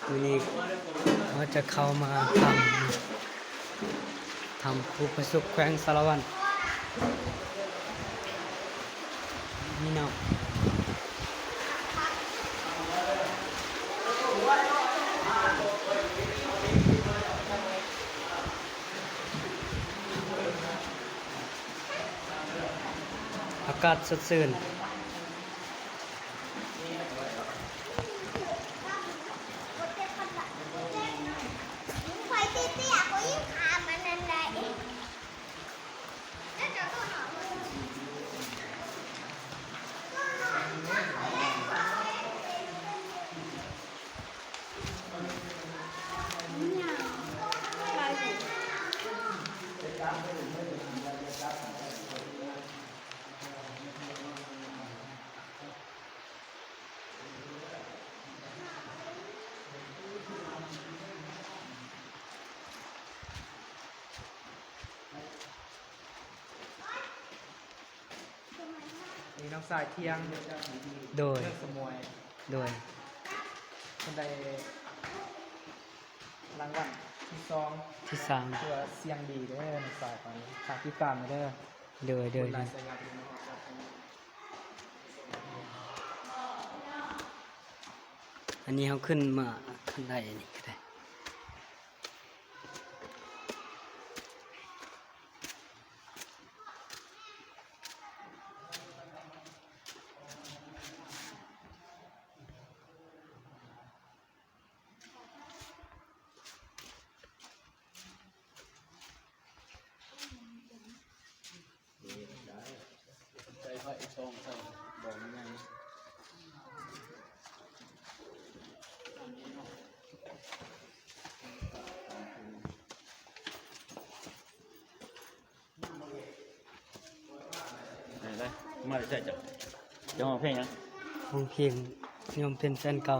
ມື້ນີ້ເຮົາຈະເຂົ້າມາຖ້ຳ ຖ້ຳພູພະສຸກ ແຂວງສາລະວັນ ມີນ້ຳ ອາກາດສົດຊື່ນ. ນີ້ນ້ອງຊາຍທ່ຽງ ໂດຍ ເມືອງສະໝວຍ ໂດຍ ເພິ່ນໄດ້ລາງວັນທີສອງ ທີສາມ ຖືວ່າສຽງດີເດີນ້ອງຊາຍ ຝາກຕິດຕາມເດີ ໂດຍ ໂດຍ ໂດຍ. ອັນນີ້ເຮົາຂຶ້ນມາຂັ້ນໄດນີ້ກໍໄດ້. ໄດ້ໆ ມາແຕ່ໃສເຈົ້າ? ເຈົ້າຮ້ອງເພງຫຍັງ? ຮ້ອງເພງຍາມເປັນແຟນເກົ່າ.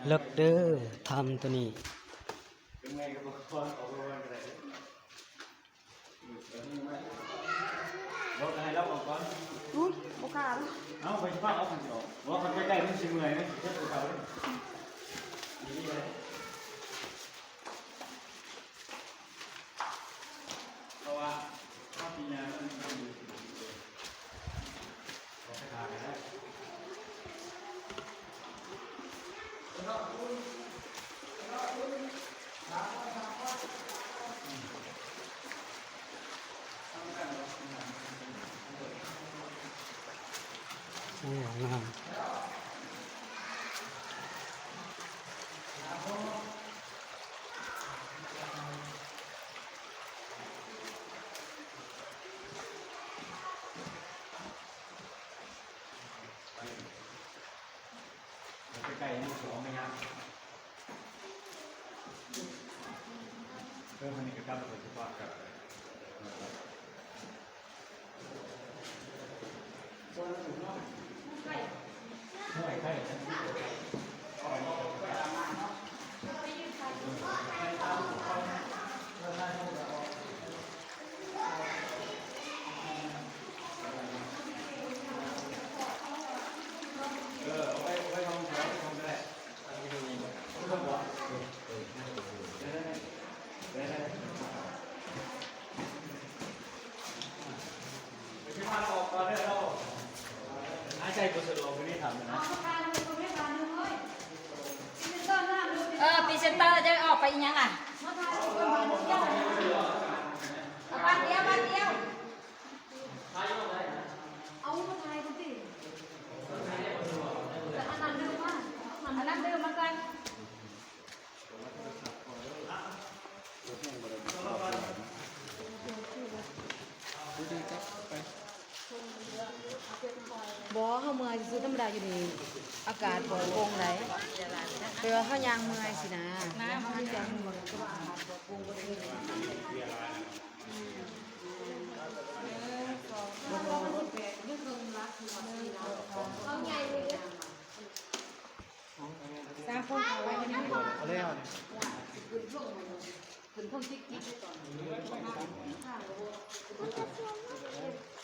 ເລິກເດີ ຖ້ຳໂຕນີ້. ເວົ້າໃຫ້ລາວອອກກ່ອນ. ອຸ້ຍ ບໍ່ກ້າ. ເອົ້າ ໄປພາອອກມັນຊິອອກ. ເວົ້າຄັນໃກ້ໆມັນຊິເມື່ອຍ ມັນຊິເຈັບກວ່າເກົ່າເດ້. ນີ້ແຫຼະ ເພາະວ່າເຮົາຊິຍ່າງມັນຢູ່. ໂອ້ ງາມ. ໃກ້ໆ ມັນຊິອອກໄປຍາກ. ເອີ ມັນນີ້ກໍກັບໄປສະພາບກັບ. ເອີ ພຣີເຊັນເຕີຈະອອກໄປອີ່ຫຍັງອ່ະ? ເອົາບາດດຽວ ບາດດຽວ. ເອົາມາຖ່າຍພຸ້ນຕິ. ອັນນັ້ນດື່ມມາ ອັນນັ້ນດື່ມມາກ່ອນ. ບໍ່ ເຮົາເມື່ອຍຊື່ໆ ທຳມະດາຢູ່ນີ້ ອາກາດປອດໂປ່ງໄດ໋ ແຕ່ວ່າເຮົາຍ່າງເມື່ອຍຊີ້ນະ. ສາມຄົນເອົາໄວ້ໃນນີ້ ເອົາແລ້ວ. ຂຶ້ນເທິງ ຂຶ້ນເທິງຕິດໆ ໄດ້ຕອນນີ້ ຂ້າງໂລດ.